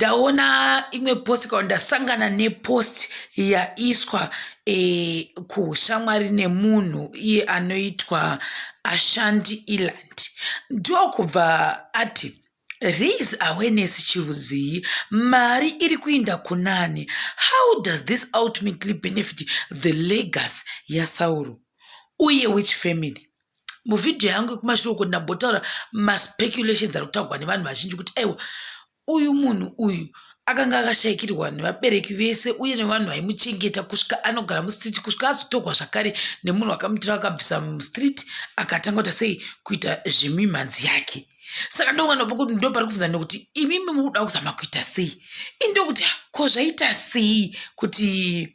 Ndaona imwe post kana ndasangana nepost yaiswa kushamwari nemunhu iye anoitwa Ashanti Eland. Ndokubva ati raise awareness chirudzii, mari iri kuinda kunani? How does this ultimately benefit the legacy yaSauro? Uye which family? Muvhidhiyo yangu yekumashure uko ndambotaura maspeculations ari kutaurwa nevanhu vazhinji kuti aiwa, uyu munhu uyu akanga akashayikirwa nevabereki vese uye nevanhu vaimuchengeta kusvika anogara mustreet, kusvika azotorwa zvakare nemunhu wakamutora akabvisa mustreet, akatanga kuita sei, kuita zvemimhanzi yake. Saka ndo pari kubvunza nekuti imimi mukuda kuzama kuita sei? Indokuti ko zvaita sei kuti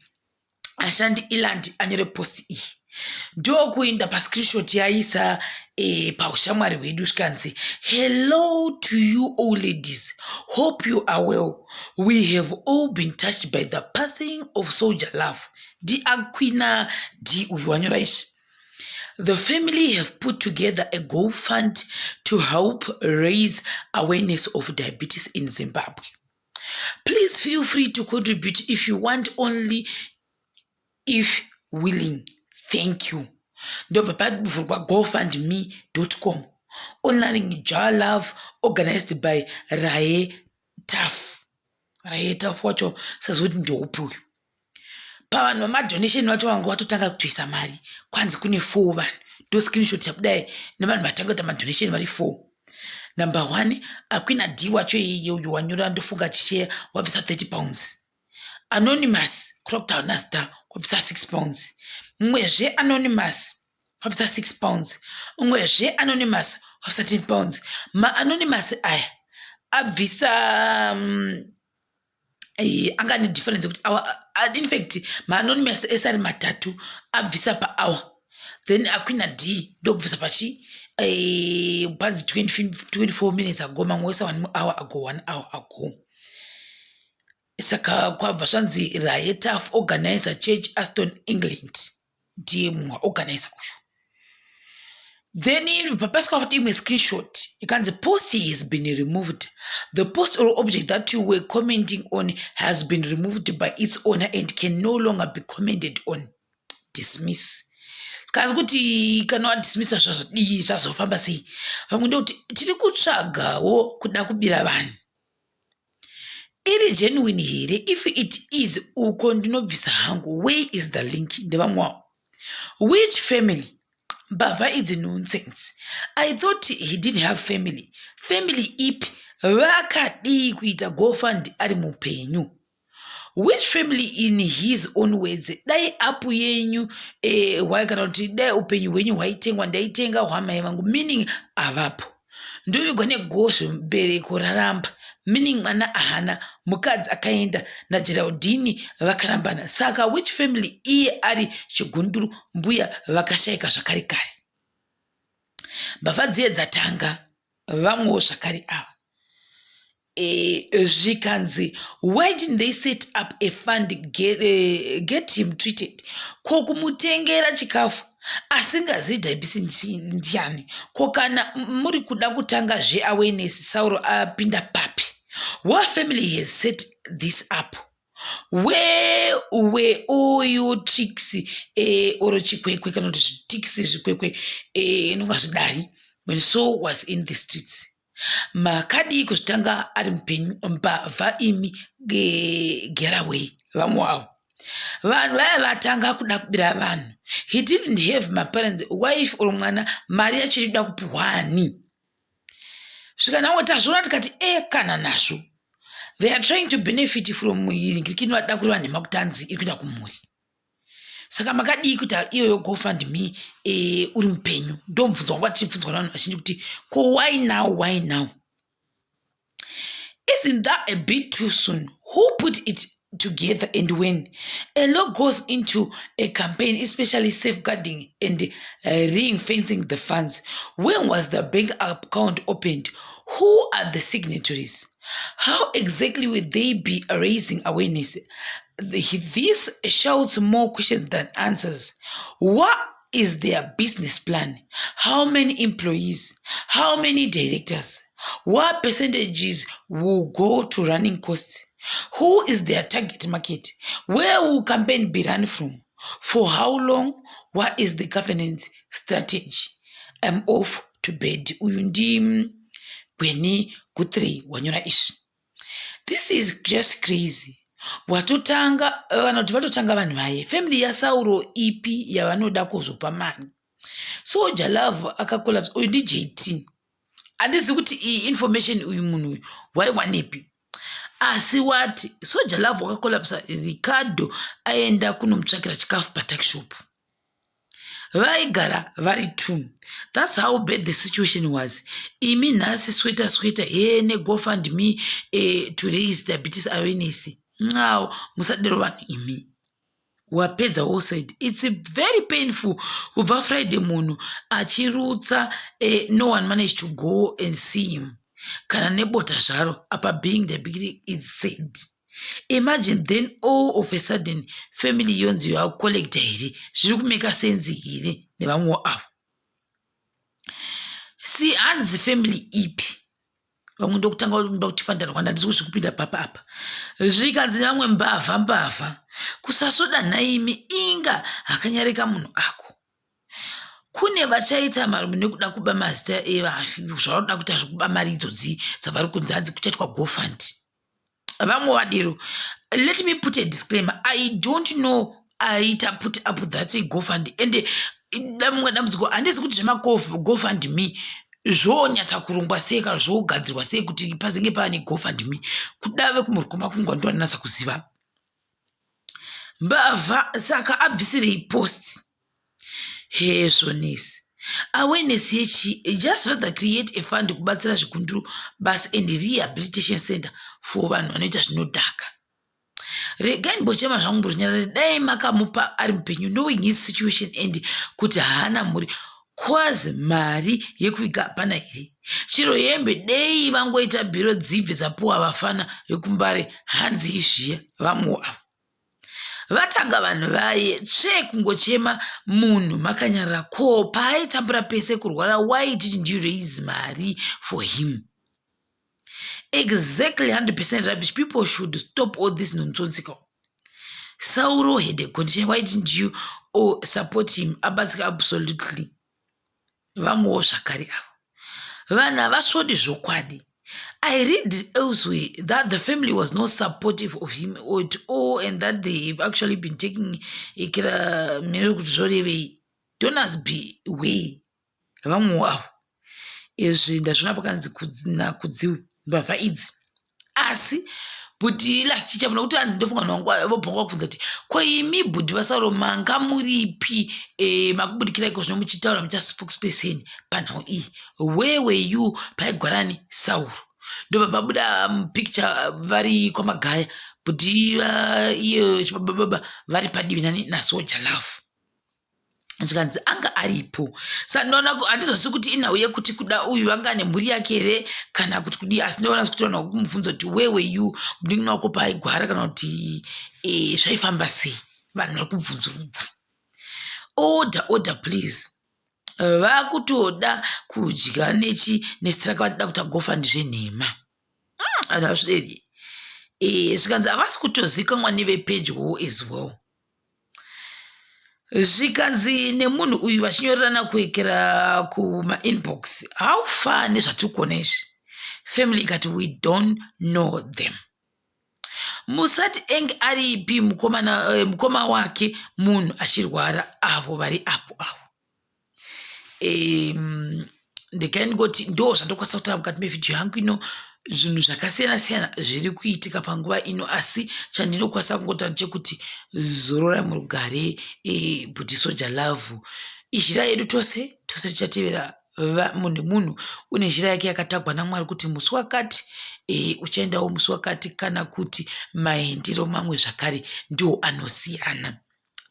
Ashandi Eland anyore post iyi? Ndokuinda pascreenshot yaisa paushamwari hwedu, zvikanzi, "Hello to you all ladies, hope you are well. We have all been touched by the passing of Soldier Love." Ndiaquina D uyu wanyora izvi. "The family have put together a GoFund to help raise awareness of diabetes in Zimbabwe. Please feel free to contribute if you want, only if willing. Thank you." Ndobva pavhurwa gofundme.com, honoring Jah Love, organized by Rae Taf. Rae Taf wacho sazokuti ndeupi uyu. Pavanhu vamadonation vacho vanga vatotanga kutoisa mari, kwanzi kune four vanhu. Ndo screenshot yabudai nevanhu vatanga kuita madonation vari four. Number one, Aquina D wacho iyoyo wanyora, ndofunga achishare, wabvisa £30. Anonymous Croctown Star wabvisa £6. Mumwezve anonymous wabvisa £6. Umwezve anonymous wabvisa £10. Maanonymous aya abvisa anga ane difference yekuti in fact maanonymous ese ari matatu abvisa pahour, then Aquina D ndokubvisa pachi panzi 24 minutes ago, mamwe wese one hour ago, one hour ago. Saka kwabva zvanzi Raetaf, organizer, Church, Aston, England, ndiye mumwe waorganizer uyu. Then papasika futi imwe screenshot ikanzi, "Post has been removed. The post or object that you were commenting on has been removed by its owner and can no longer be commented on. Dismiss." Kanzi kuti kana wadismissa zvazodii, zvazofamba sei? Vamwe ndokuti tiri kutsvagawo kuda kubira vanhu. Iri genuine here? If it is, uko ndinobvisa hangu. Where is the link? Ndevamwe. Which family? Mbavha idzi, nonsense. I thought he didn't have family. Family ipi? Vakadii kuita GoFund ari mupenyu? Which family? In his own words, dai apu yenyu kana kuti dai upenyu hwenyu hwaitengwa, ndaitenga hwamai vangu, meaning avapo. Ndovigwa negozho, mbereko raramba, meaning mwana ahana, mukadzi akaenda naGeraldini vakarambana. Saka which family iye ari chigunduru, mbuya vakashayika zvakare kare? Mbavha dziye dzatanga vamwewo zvakare ava. Zvikanzi, why didn't they set up a fund, get him treated? Ko kumutengera chikafu asingazivi diabetes ndiani? Ko kana muri kuda kutanga zveawareness, Sauro apinda papi? What family has set this up? Where were all your tricks oro chikwekwe kana kuti zvitricks, zvikwekwe inonga zvidari when Saul was in the streets? Makadii kuzvitanga ari mupenyu? Mbavha imi, geraway. Vamwe wavo vanhu vaya vatanga kuda kubira vanhu. He didn't have maparents, wife or mwana. Mari yacho iri kuda kupiwani? Zvikanamwe tazviona tikati e kana nazvo, they are trying to benefit from ngirikini, vada kureva nhema kuti anzi iri kuenda kumhuri. Saka makadii kuita iyoyo GoFund Me uri mupenyu? Ndo mubvunzo wangu vachibvunzwa navanhu vazhinji kuti ko why now, why now? Isn't that a bit too soon? Who put it together and when? A lot goes into a campaign, especially safeguarding and ring fencing the funds. When was the bank account opened? Who are the signatories? How exactly will they be raising awareness? This shows more questions than answers. What is their business plan? How many employees? How many directors? What percentages will go to running costs? Who is their target market? Where will campaign be run from? For how long? What is the governance strategy? I'm off to bed. Uyu ndi Gweni Guthrie wanyora izvi. This is just crazy. Watotanga vanoti vatotanga vanhu vaye family yaSauro ipi yavanoda kuzopa mari. Soul Jah Love akacollapse. Uyu ndi JT. Handizi kuti iyi information uyu munhu uyu waiwanepi, asi wati Soul Jah Love wakacollapsa, Ricardo aenda kunomutsvakira chikafu patuckshop, vaigara vari two. That's how bad the situation was. Imi nhasi sweta sweta he neGoFund Me to raise diabetes awareness. Ncawo, musadero vanhu imi. Wapedza all said. It's very painful. Kubva Friday munhu achirutsa, no one managed to go and see him kana nebota zvaro. Apa being diabetic is said. Imagine then all of a sudden family yonzi yacollecta here? Zviri kumeka sense here nevamwewo avo? Si hanzi family ipi? Vamwe ndokutanga vamba kuti fandarwanda handisi kuzvikupinda papa apa. Zvikanzi nevamwe mbavha, mbavha kusasvoda nhaimi. Inga hakanyarika munhu ako. Kune vachaita marume nekuda kuba mazita evafi. Zvavanoda kuita zvekuba mari idzodzi dzavari kunzi hanzi kuchaitwa GoFund. Vamwe vadero. Let me put a disclaimer: I don't know aita put up that GoFund, and mumwe dambudziko, handisi kuti zvemaGoFund Me zvonyatsa kurongwa sei kana zvogadzirwa sei kuti pazenge paane GoFund Me. Kuda vekumurwi kwamakungwa ndo anonatsa kuziva. Mbavha, saka abvisirei post hezvonesi? Awareness yechi? Just rather create a fund kubatsira zvikunduru basi and rehabilitation center for vanhu vanoita zvinodhaka. Regai ndimbochema zvangu mburunyarare. Dai makamupa ari mupenyu, knowing his situation and kuti haana mhuri, kwazi mari yekuviga hapana here? Chiro hembe dei vangoita bhiro dzibve dzapuwa vafana vekuMbare. Hanzi izviya vamwewo avo vatanga vanhu vaye tsve kungochema munhu makanyarara. Ko paaitambura pese kurwara, why didn't you raise mari for him? Exactly, 100% rubbish. People should stop all this nonsensical. Sauro had a condition. Why didn't you, oh, support him abatsika? Absolutely. Vamwewo zvakare avo vanhu havasvodi zvokwadi. I read elsewhere that the family was not supportive of him at all and that they have actually been taking ikira mire kuti zvorevei. Donors be way. Vamwewo avo izvi ndazviona pakanzi nakudziwe mbavha idzi. Asi bhudhi last teacher muna kuti hanzi ndofunga vanhu vobva vakubvunza kuti ko imi bhudhi vaSauro manga muripi? Makubudikira iko zvino muchitaura mucha spokesperson panhau iyi. Where were you paigwarani Sauro? Ndobva pabuda picture vari kwaMagaya, bhudhi iye chibabababa vari padivi nani naSoul Jah Love, zvikanzi anga aripo. Saka ndinoona handizosi kuti inhau yekuti kuda uyu anga nemhuri yake here kana kuti kudii, asi ndinoona sekuti vanhu vakumubvunza kuti where were you munin'ina wako paaigwara kana kuti zvaifamba sei. Vanhu vari kubvunzurudza. Order, order please. Vakutoda kudya nechi nezita vachida kuita GoFund zvenhema. Vanhu vasvideri. Zvikanzi havasi kutozikanwa nevepedyowo as well. Zvikanzi nemunhu uyu vachinyorerana kuekera kumainbox, how far nezvatiri kuona izvi? Family ikati we don't know them. Musati enge aripi mukomana, mukoma wake munhu achirwara, avo vari apo avo. Ndegai ndingoti ndo zvandokwanisa kutaura mukati mevhidhiyo yangu ino. Zvinhu zvakasiyana siyana zviri kuitika panguva ino, asi chandinokwanisa kungotaura ndechekuti zorora murugare, bhudhi Soul Jah Love. Izhira yedu tose tose tichatevera munhu nemunhu une nzira yake yakatagwa naMwari kuti musi wakati uchaendawo musi wakati, kana kuti maendero mamwe zvakare ndiwo anosiyana.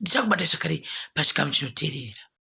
Ndichakubata zvakare pachikamu chinoteerera.